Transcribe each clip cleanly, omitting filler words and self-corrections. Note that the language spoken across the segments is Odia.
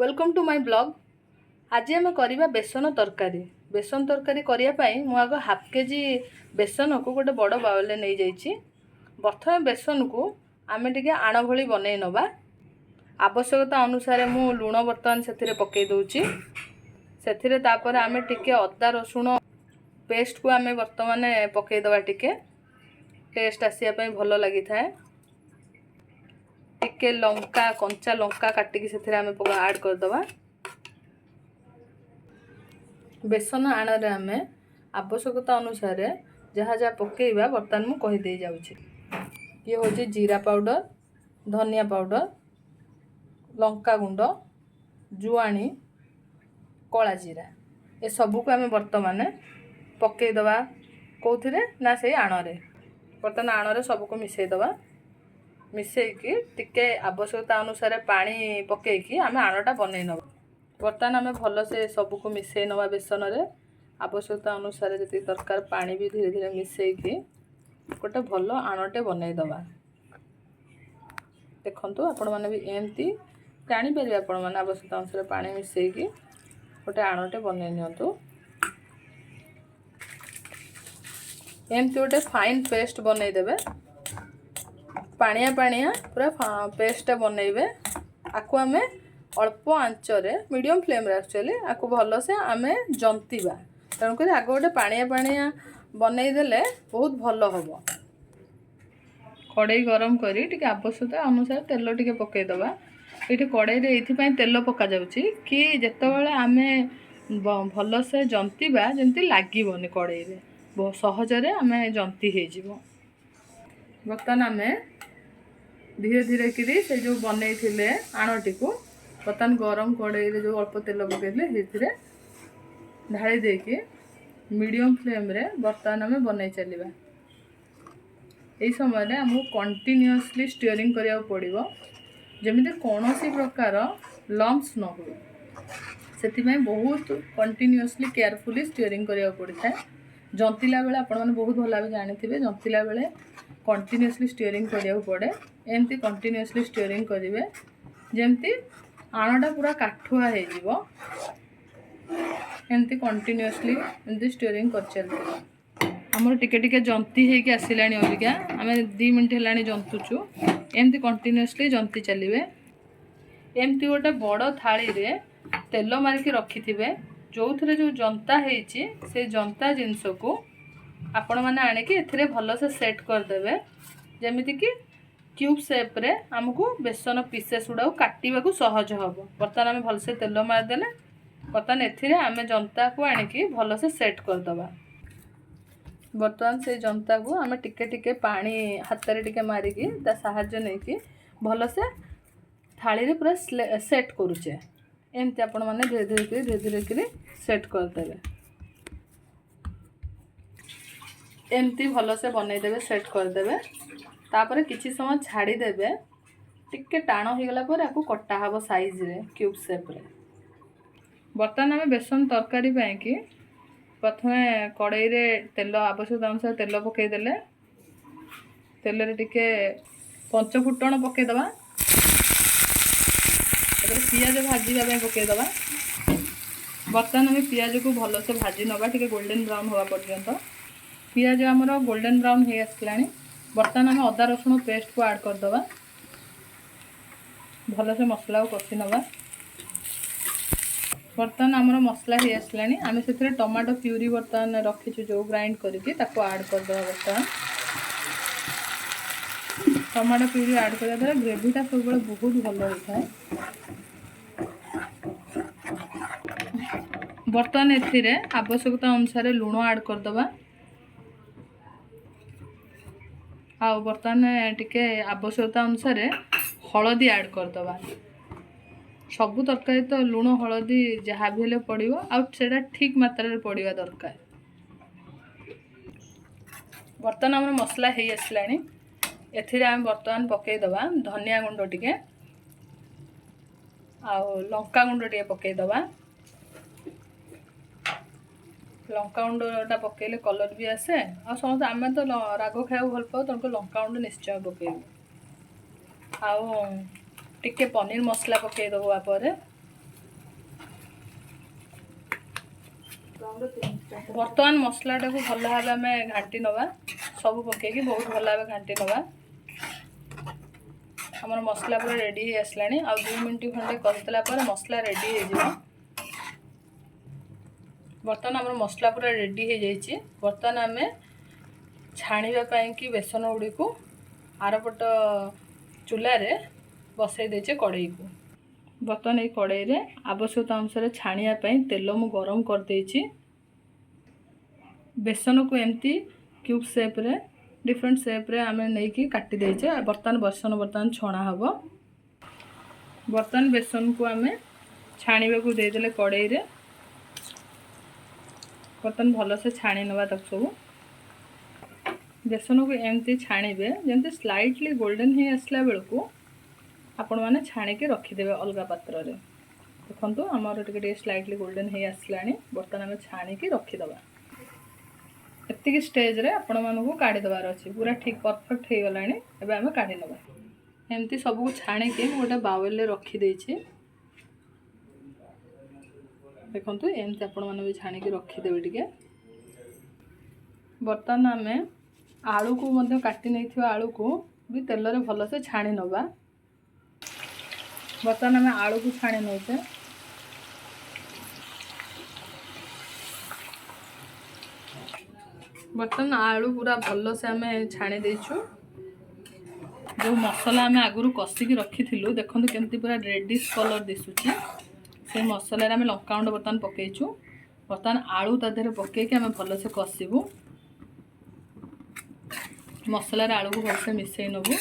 Welcome to my blog. ଆଜି ଆମେ କରିବା ବେସନ ତରକାରୀ। ବେସନ ତରକାରୀ କରିବା ପାଇଁ ମୁଁ ଆଗ ହାଫ୍ କେଜି ବେସନକୁ ଗୋଟେ ବଡ଼ ବାଉଲରେ ନେଇଯାଇଛି। ପ୍ରଥମେ ବେସନକୁ ଆମେ ଟିକେ ଆଣ ଭଳି ବନେଇ ନେବା। ଆବଶ୍ୟକତା ଅନୁସାରେ ମୁଁ ଲୁଣ ବର୍ତ୍ତମାନ ସେଥିରେ ପକାଇ ଦେଉଛି। ସେଥିରେ ତାପରେ ଆମେ ଟିକେ ଅଦା ରସୁଣ ପେଷ୍ଟକୁ ଆମେ ବର୍ତ୍ତମାନ ପକାଇଦେବା। ଟିକେ ଟେଷ୍ଟ ଆସିବା ପାଇଁ ଭଲ ଲାଗିଥାଏ। ଟିକେ ଲଙ୍କା, କଞ୍ଚା ଲଙ୍କା କାଟିକି ସେଥିରେ ଆମେ ଆଡ଼୍ କରିଦେବା। ବେସନ ଆଣରେ ଆମେ ଆବଶ୍ୟକତା ଅନୁସାରେ ଯାହା ଯାହା ପକାଇବା, ବର୍ତ୍ତମାନ ମୁଁ କହିଦେଇ ଯାଉଛି। ଇଏ ହେଉଛି ଜିରା ପାଉଡ଼ର, ଧନିଆ ପାଉଡ଼ର, ଲଙ୍କା ଗୁଣ୍ଡ, ଜୁଆଣି, କଳା ଜିରା। ଏସବୁକୁ ଆମେ ବର୍ତ୍ତମାନ ପକାଇଦେବା। କେଉଁଥିରେ ନା ସେଇ ଆଣରେ। ବର୍ତ୍ତମାନ ଆଣରେ ସବୁକୁ ମିଶାଇଦେବା। ମିଶାଇକି ଟିକେ ଆବଶ୍ୟକତା ଅନୁସାରେ ପାଣି ପକାଇକି ଆମେ ଆଣଟା ବନେଇ ନେବା। ବର୍ତ୍ତମାନ ଆମେ ଭଲସେ ସବୁକୁ ମିଶାଇ ନେବା ବେସନରେ। ଆବଶ୍ୟକତା ଅନୁସାରେ ଯେତିକି ଦରକାର ପାଣି ବି ଧୀରେ ଧୀରେ ମିଶାଇକି ଗୋଟେ ଭଲ ଆଣଟେ ବନେଇଦେବା। ଦେଖନ୍ତୁ, ଆପଣମାନେ ବି ଏମିତି ଜାଣିପାରିବେ। ଆପଣମାନେ ଆବଶ୍ୟକତା ଅନୁସାରେ ପାଣି ମିଶାଇକି ଗୋଟେ ଆଣଟେ ବନେଇ ନିଅନ୍ତୁ। ଏମିତି ଗୋଟେ ଫାଇନ୍ ପେଷ୍ଟ ବନେଇଦେବେ। ପାଣିଆ ପାଣିଆ ପୁରା ପେଷ୍ଟଟା ବନେଇବେ। ଆକୁ ଆମେ ଅଳ୍ପ ଆଞ୍ଚରେ, ମିଡ଼ିୟମ୍ ଫ୍ଲେମ୍ରେ ଆକ୍ଚୁଆଲି ଆକୁ ଭଲସେ ଆମେ ଜନ୍ତିବା। ତେଣୁକରି ଆଗ ଗୋଟେ ପାଣିଆ ପାଣିଆ ବନେଇଦେଲେ ବହୁତ ଭଲ ହେବ। କଡ଼େଇ ଗରମ କରି ଟିକେ ଆବଶ୍ୟକତା ଅନୁସାରେ ତେଲ ଟିକେ ପକାଇଦେବା। ଏଇଠି କଡ଼େଇରେ ଏଇଥିପାଇଁ ତେଲ ପକାଯାଉଛି କି ଯେତେବେଳେ ଆମେ ଭଲସେ ଜନ୍ତିବା, ଯେମିତି ଲାଗିବନି କଡ଼େଇରେ, ସହଜରେ ଆମେ ଜନ୍ତି ହେଇଯିବ। ବର୍ତ୍ତମାନ ଆମେ ଧୀରେ ଧୀରେ କିରି ସେ ଯେଉଁ ବନେଇଥିଲେ ଆଣଟିକୁ ବର୍ତ୍ତମାନ ଗରମ କଡ଼େଇରେ ଯେଉଁ ଅଳ୍ପ ତେଲ ପକାଇଥିଲେ, ସେଇଥିରେ ଢାଳି ଦେଇକି ମିଡ଼ିୟମ୍ ଫ୍ଲେମ୍ରେ ବର୍ତ୍ତମାନ ଆମେ ବନେଇ ଚାଲିବା। ଏହି ସମୟରେ ଆମକୁ କଣ୍ଟିନ୍ୟୁଅସଲି ଷ୍ଟିଅରିଂ କରିବାକୁ ପଡ଼ିବ, ଯେମିତି କୌଣସି ପ୍ରକାର ଲମ୍ପସ୍ ନ ହୁଏ। ସେଥିପାଇଁ ବହୁତ କଣ୍ଟିନ୍ୟୁଅସଲି କେୟାରଫୁଲି ଷ୍ଟିଅରିଂ କରିବାକୁ ପଡ଼ିଥାଏ। ଜନ୍ତିଲା ବେଳେ ଆପଣମାନେ ବହୁତ ଭଲ ଭାବେ ଜାଣିଥିବେ, ଜନ୍ତିଲା ବେଳେ କଣ୍ଟିନ୍ୟୁଅସଲି ଷ୍ଟିଅରିଂ କରିବାକୁ ପଡ଼େ। ଏମିତି କଣ୍ଟିନ୍ୟୁଅସଲି ଷ୍ଟିଅରିଂ କରିବେ, ଯେମିତି ଆଣଟା ପୁରା କାଠୁଆ ହେଇଯିବ। ଏମିତି କଣ୍ଟିନ୍ୟୁଅସଲି ଏମିତି ଷ୍ଟିଅରିଂ କରିଚାଲିଥିବେ। ଆମର ଟିକେ ଟିକେ ଜନ୍ତି ହେଇକି ଆସିଲାଣି ଅବିକା। ଆମେ 2 ମିନିଟ୍ ହେଲାଣି ଜନ୍ତୁଛୁ। ଏମିତି କଣ୍ଟିନ୍ୟୁଅସଲି ଜନ୍ତି ଚାଲିବେ। ଏମିତି ଗୋଟେ ବଡ଼ ଥାଳିରେ ତେଲ ମାରିକି ରଖିଥିବେ, ଯେଉଁଥିରେ ଯେଉଁ ଜନ୍ତା ହେଇଛି, ସେ ଜନ୍ତା ଜିନିଷକୁ ଆପଣମାନେ ଆଣିକି ଏଥିରେ ଭଲସେ ସେଟ୍ କରିଦେବେ, ଯେମିତିକି କ୍ୟୁବ୍ ସେପ୍ରେ ଆମକୁ ବେସନ ପିସେସ୍ ଗୁଡ଼ାକୁ କାଟିବାକୁ ସହଜ ହେବ। ବର୍ତ୍ତମାନ ଆମେ ଭଲସେ ତେଲ ମାରିଦେଲେ। ବର୍ତ୍ତମାନ ଏଥିରେ ଆମେ ଜନ୍ତାକୁ ଆଣିକି ଭଲସେ ସେଟ୍ କରିଦେବା। ବର୍ତ୍ତମାନ ସେଇ ଜନ୍ତାକୁ ଆମେ ଟିକେ ଟିକେ ପାଣି ହାତରେ ଟିକେ ମାରିକି, ତା ସାହାଯ୍ୟ ନେଇକି ଭଲସେ ଥାଳିରେ ପୁରା ସେଟ୍ କରୁଛେ। ଏମିତି ଆପଣମାନେ ଧୀରେ ଧୀରେ କରି, ଧୀରେ ଧୀରେ କରି ସେଟ୍ କରିଦେବେ। ଏମିତି ଭଲସେ ବନେଇଦେବେ, ସେଟ୍ କରିଦେବେ। ତାପରେ କିଛି ସମୟ ଛାଡ଼ିଦେବେ। ଟିକେ ଟାଣ ହେଇଗଲା ପରେ ଆକୁ କଟା ହେବ ସାଇଜ୍ରେ, କ୍ୟୁବ୍ ସେପ୍ରେ। ବର୍ତ୍ତମାନ ଆମେ ବେସନ ତରକାରୀ ପାଇଁକି ପ୍ରଥମେ କଡ଼େଇରେ ତେଲ, ଆବଶ୍ୟକତା ଅନୁସାରେ ତେଲ ପକାଇଦେଲେ। ତେଲରେ ଟିକେ ପଞ୍ଚ ଫୁଟଣ ପକାଇଦେବା। ତାପରେ ପିଆଜ ଭାଜିବା ପାଇଁ ପକାଇଦେବା। ବର୍ତ୍ତମାନ ଆମେ ପିଆଜକୁ ଭଲସେ ଭାଜି ନେବା, ଟିକେ ଗୋଲ୍ଡେନ୍ ବ୍ରାଉନ୍ ହେବା ପର୍ଯ୍ୟନ୍ତ। ପିଆଜ ଆମର ଗୋଲ୍ଡେନ୍ ବ୍ରାଉନ୍ ହେଇ ଆସିଲାଣି। ବର୍ତ୍ତମାନ ଆମେ ଅଦା ରସୁଣ ପେଷ୍ଟକୁ ଆଡ଼୍ କରିଦେବା। ଭଲସେ ମସଲାକୁ କଷି ନେବା। ବର୍ତ୍ତମାନ ଆମର ମସଲା ହେଇ ଆସିଲାଣି। ଆମେ ସେଥିରେ ଟମାଟୋ ପ୍ୟୁରି ବର୍ତ୍ତମାନ ରଖିଛୁ ଯେଉଁ ଗ୍ରାଇଣ୍ଡ କରିକି, ତାକୁ ଆଡ଼୍ କରିଦେବା। ବର୍ତ୍ତମାନ ଟମାଟୋ ପ୍ୟୁରି ଆଡ଼୍ କରିବା ଦ୍ୱାରା ଗ୍ରେଭିଟା ସବୁବେଳେ ବହୁତ ଭଲ ହୋଇଥାଏ। ବର୍ତ୍ତମାନ ଏଥିରେ ଆବଶ୍ୟକତା ଅନୁସାରେ ଲୁଣ ଆଡ଼୍ କରିଦେବା। ଆଉ ବର୍ତ୍ତମାନ ଟିକେ ଆବଶ୍ୟକତା ଅନୁସାରେ ହଳଦୀ ଆଡ଼୍ କରିଦେବା। ସବୁ ତରକାରୀ ତ ଲୁଣ ହଳଦୀ ଯାହା ବି ହେଲେ ପଡ଼ିବ, ଆଉ ସେଇଟା ଠିକ୍ ମାତ୍ରାରେ ପଡ଼ିବା ଦରକାର। ବର୍ତ୍ତମାନ ଆମର ମସଲା ହେଇ ଆସିଲାଣି। ଏଥିରେ ଆମେ ବର୍ତ୍ତମାନ ପକାଇଦେବା ଧନିଆ ଗୁଣ୍ଡ ଟିକେ ଆଉ ଲଙ୍କା ଗୁଣ୍ଡ ଟିକେ ପକାଇଦେବା। ଲଙ୍କା ଗୁଣ୍ଡଟା ପକାଇଲେ କଲର୍ ବି ଆସେ। ଆଉ ସମସ୍ତେ ଆମେ ତ ରାଗ ଖାଇବାକୁ ଭଲ ପାଉ, ତେଣୁକରି ଲଙ୍କା ଗୁଣ୍ଡ ନିଶ୍ଚୟ ପକାଇବୁ। ଆଉ ଟିକେ ପନିର ମସଲା ପକାଇଦେବୁ। ପରେ ବର୍ତ୍ତମାନ ମସଲାଟାକୁ ଭଲ ଭାବେ ଆମେ ଘାଣ୍ଟି ନେବା। ସବୁ ପକେଇକି ବହୁତ ଭଲ ଭାବେ ଘାଣ୍ଟି ନେବା। ଆମର ମସଲା ପୁରା ରେଡ଼ି ହେଇ ଆସିଲାଣି। ଆଉ 2 ମିନିଟ୍ ଖଣ୍ଡେ କଷିଦେଲା ପରେ ମସଲା ରେଡ଼ି ହେଇଯିବ। ବର୍ତ୍ତମାନ ଆମର ମସଲା ପୁରା ରେଡ଼ି ହେଇଯାଇଛି। ବର୍ତ୍ତମାନ ଆମେ ଛାଣିବା ପାଇଁକି ବେସନ ଗୁଡ଼ିକୁ ଆରପଟ ଚୁଲାରେ ବସେଇ ଦେଇଛେ କଡ଼େଇକୁ। ବର୍ତ୍ତମାନ ଏଇ କଡ଼େଇରେ ଆବଶ୍ୟକତା ଅନୁସାରେ ଛାଣିବା ପାଇଁ ତେଲ ମୁଁ ଗରମ କରିଦେଇଛି। ବେସନକୁ ଏମିତି କ୍ୟୁବ୍ ସେପ୍ରେ, ଡିଫରେଣ୍ଟ ସେପ୍ରେ ଆମେ ନେଇକି କାଟି ଦେଇଛେ। ବର୍ତ୍ତମାନ ବେସନ ବର୍ତ୍ତମାନ ଛଣା ହେବ। ବର୍ତ୍ତମାନ ବେସନକୁ ଆମେ ଛାଣିବାକୁ ଦେଇଦେଲେ କଡ଼େଇରେ। ବର୍ତ୍ତମାନ ଭଲସେ ଛାଣି ନେବା ତାକୁ ସବୁ। ବେସନକୁ ଏମିତି ଛାଣିବେ, ଯେମିତି ସ୍ଲାଇଟଲି ଗୋଲ୍ଡେନ୍ ହେଇ ଆସିଲା ବେଳକୁ ଆପଣମାନେ ଛାଣିକି ରଖିଦେବେ ଅଲଗା ପାତ୍ରରେ। ଦେଖନ୍ତୁ, ଆମର ଟିକେ ଟିକେ ସ୍ଲାଇଟଲି ଗୋଲ୍ଡେନ୍ ହେଇ ଆସିଲାଣି। ବର୍ତ୍ତମାନ ଆମେ ଛାଣିକି ରଖିଦେବା। ଏତିକି ଷ୍ଟେଜ୍ରେ ଆପଣମାନଙ୍କୁ କାଢ଼ି ଦେବାର ଅଛି। ପୁରା ଠିକ୍ ପରଫେକ୍ଟ ହେଇଗଲାଣି। ଏବେ ଆମେ କାଢ଼ି ନେବା। ଏମିତି ସବୁକୁ ଛାଣିକି ମୁଁ ଗୋଟେ ବାଉଲରେ ରଖିଦେଇଛି। ଦେଖନ୍ତୁ, ଏମିତି ଆପଣମାନେ ବି ଛାଣିକି ରଖିଦେବେ ଟିକେ। ବର୍ତ୍ତମାନ ଆମେ ଆଳୁକୁ ମଧ୍ୟ, କାଟି ନେଇଥିବା ଆଳୁକୁ ବି ତେଲରେ ଭଲସେ ଛାଣି ନେବା। ବର୍ତ୍ତମାନ ଆମେ ଆଳୁକୁ ଛାଣି ନେଉଛେ। ବର୍ତ୍ତମାନ ଆଳୁ ପୁରା ଭଲସେ ଆମେ ଛାଣି ଦେଇଛୁ। ଯେଉଁ ମସଲା ଆମେ ଆଗରୁ କଷିକି ରଖିଥିଲୁ, ଦେଖନ୍ତୁ କେମିତି ପୁରା ରେଡ଼ିସ୍ କଲର୍ ଦିଶୁଛି। ସେ ମସଲାରେ ଆମେ ଲଙ୍କାଗୁଣ୍ଡ ବର୍ତ୍ତମାନ ପକାଇଛୁ। ବର୍ତ୍ତମାନ ଆଳୁ ତା ଦେହରେ ପକାଇକି ଆମେ ଭଲସେ କଷିବୁ। ମସଲାରେ ଆଳୁକୁ ଭଲସେ ମିଶାଇ ନେବୁ।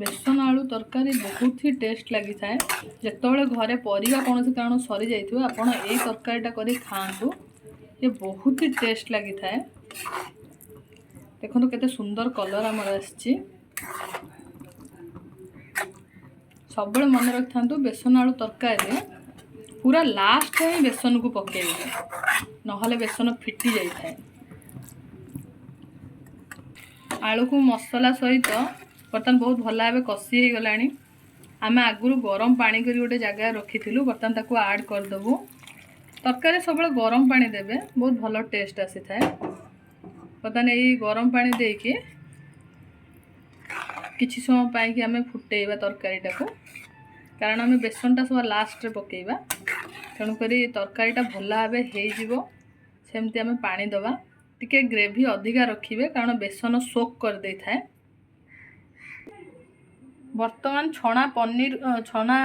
ବେସନ ଆଳୁ ତରକାରୀ ବହୁତ ହି ଟେଷ୍ଟ ଲାଗିଥାଏ। ଯେତେବେଳେ ଘରେ ପରିବା କୌଣସି କାରଣ ସରିଯାଇଥିବ, ଆପଣ ଏଇ ତରକାରୀଟା କରି ଖାଆନ୍ତୁ। ଇଏ ବହୁତ ହି ଟେଷ୍ଟ ଲାଗିଥାଏ। ଦେଖନ୍ତୁ, କେତେ ସୁନ୍ଦର କଲର୍ ଆମର ଆସିଛି। ସବୁବେଳେ ମନେ ରଖିଥାନ୍ତୁ, ବେସନ ଆଳୁ ତରକାରୀରେ ପୁରା ଲାଷ୍ଟରେ ହିଁ ବେସନକୁ ପକାଇବେ, ନହେଲେ ବେସନ ଫିଟି ଯାଇଥାଏ। ଆଳୁକୁ ମସଲା ସହିତ ବର୍ତ୍ତମାନ ବହୁତ ଭଲ ଭାବେ କଷି ହେଇଗଲାଣି। ଆମେ ଆଗରୁ ଗରମ ପାଣି କରି ଗୋଟେ ଜାଗାରେ ରଖିଥିଲୁ। ବର୍ତ୍ତମାନ ତାକୁ ଆଡ଼୍ କରିଦେବୁ। ତରକାରୀ ସବୁବେଳେ ଗରମ ପାଣି ଦେବେ, ବହୁତ ଭଲ ଟେଷ୍ଟ ଆସିଥାଏ। ବର୍ତ୍ତମାନ ଏଇ ଗରମ ପାଣି ଦେଇକି କିଛି ସମୟ ପାଇଁକି ଆମେ ଫୁଟେଇବା ତରକାରୀଟାକୁ, କାରଣ ଆମେ ବେସନଟା ସବୁ ଲାଷ୍ଟରେ ପକାଇବା। ତେଣୁକରି ତରକାରୀଟା ଭଲ ଭାବେ ହେଇଯିବ ସେମିତି ଆମେ ପାଣି ଦେବା। ଟିକେ ଗ୍ରେଭି ଅଧିକା ରଖିବେ, କାରଣ ବେସନ ସୋକ୍ କରିଦେଇଥାଏ। ବର୍ତ୍ତମାନ ଛଣା ପନିର, ଛଣା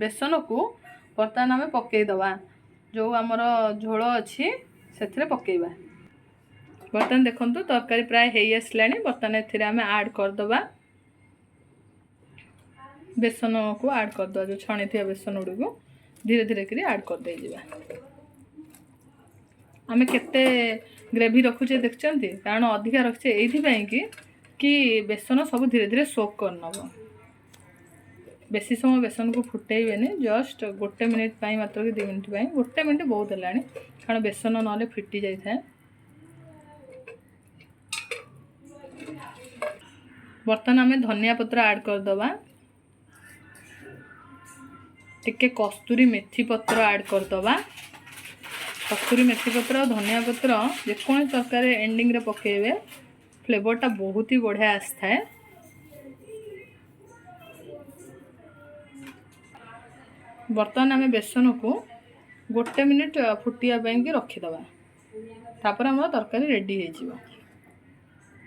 ବେସନକୁ ବର୍ତ୍ତମାନ ଆମେ ପକାଇଦେବା। ଯେଉଁ ଆମର ଝୋଳ ଅଛି, ସେଥିରେ ପକାଇବା। ବର୍ତ୍ତମାନ ଦେଖନ୍ତୁ, ତରକାରୀ ପ୍ରାୟ ହେଇ ଆସିଲାଣି। ବର୍ତ୍ତମାନ ଏଥିରେ ଆମେ ଆଡ଼୍ କରିଦେବା, ବେସନକୁ ଆଡ଼୍ କରିଦେବା। ଯେଉଁ ଛାଣିଥିବା ବେସନ ଗୁଡ଼ିକୁ ଧୀରେ ଧୀରେ କରି ଆଡ଼୍ କରିଦେଇଯିବା। ଆମେ କେତେ ଗ୍ରେଭି ରଖୁଛେ ଦେଖୁଛନ୍ତି? କାରଣ ଅଧିକା ରଖୁଛେ ଏଇଥିପାଇଁ କି ବେସନ ସବୁ ଧୀରେ ଧୀରେ ସୋକ୍ କରିନେବ। ବେଶୀ ସମୟ ବେସନକୁ ଫୁଟେଇବେନି, ଜଷ୍ଟ ଗୋଟେ ମିନିଟ୍ ପାଇଁ ମାତ୍ର କି 2 ମିନିଟ୍ ପାଇଁ। ଗୋଟେ ମିନିଟ୍ ବହୁତ ହେଲାଣି, କାରଣ ବେସନ ନହେଲେ ଫିଟି ଯାଇଥାଏ। ବର୍ତ୍ତମାନ ଆମେ ଧନିଆ ପତ୍ର ଆଡ଼୍ କରିଦେବା। ଟିକେ କସ୍ତୁରୀ ମେଥି ପତ୍ର ଆଡ଼୍ କରିଦେବା। କସ୍ତୁରୀ ମେଥି ପତ୍ର ଆଉ ଧନିଆ ପତ୍ର ଯେକୌଣସି ତରକାରୀ ଏଣ୍ଡିଂରେ ପକାଇବେ, ଫ୍ଲେଭରଟା ବହୁତ ହି ବଢ଼ିଆ ଆସିଥାଏ। ବର୍ତ୍ତମାନ ଆମେ ବେସନକୁ ଗୋଟେ ମିନିଟ୍ ଫୁଟିବା ପାଇଁକି ରଖିଦେବା। ତାପରେ ଆମର ତରକାରୀ ରେଡ଼ି ହେଇଯିବ।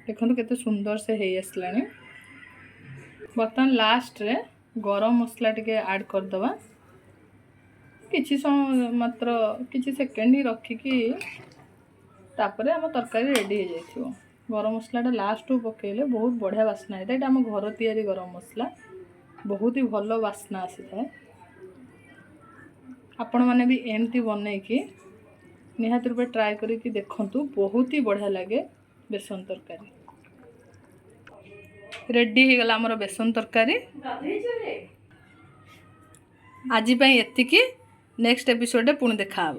ଦେଖନ୍ତୁ, କେତେ ସୁନ୍ଦର ସେ ହେଇ ଆସିଲାଣି। ବର୍ତ୍ତମାନ ଲାଷ୍ଟରେ ଗରମ ମସଲା ଟିକେ ଆଡ଼୍ କରିଦେବା। କିଛି ସମୟ ମାତ୍ର, କିଛି ସେକେଣ୍ଡ ହିଁ ରଖିକି ତାପରେ ଆମ ତରକାରୀ ରେଡ଼ି ହେଇଯାଇଥିବ। ଗରମ ମସଲାଟା ଲାଷ୍ଟକୁ ପକାଇଲେ ବହୁତ ବଢ଼ିଆ ବାସ୍ନା ହେଇଥାଏ। ଏଇଟା ଆମ ଘର ତିଆରି ଗରମ ମସଲା, ବହୁତ ହି ଭଲ ବାସ୍ନା ଆସିଥାଏ। ଆପଣମାନେ ବି ଏମିତି ବନେଇକି ନିହାତି ରୂପେ ଟ୍ରାଏ କରିକି ଦେଖନ୍ତୁ। ବହୁତ ହି ବଢ଼ିଆ ଲାଗେ ବେସନ ତରକାରୀ। ରେଡ଼ି ହେଇଗଲା ଆମର ବେସନ ତରକାରୀ। ଆଜି ପାଇଁ ଏତିକି। ନେକ୍ସଟ ଏପିସୋଡ଼ରେ ପୁଣି ଦେଖା ହେବ।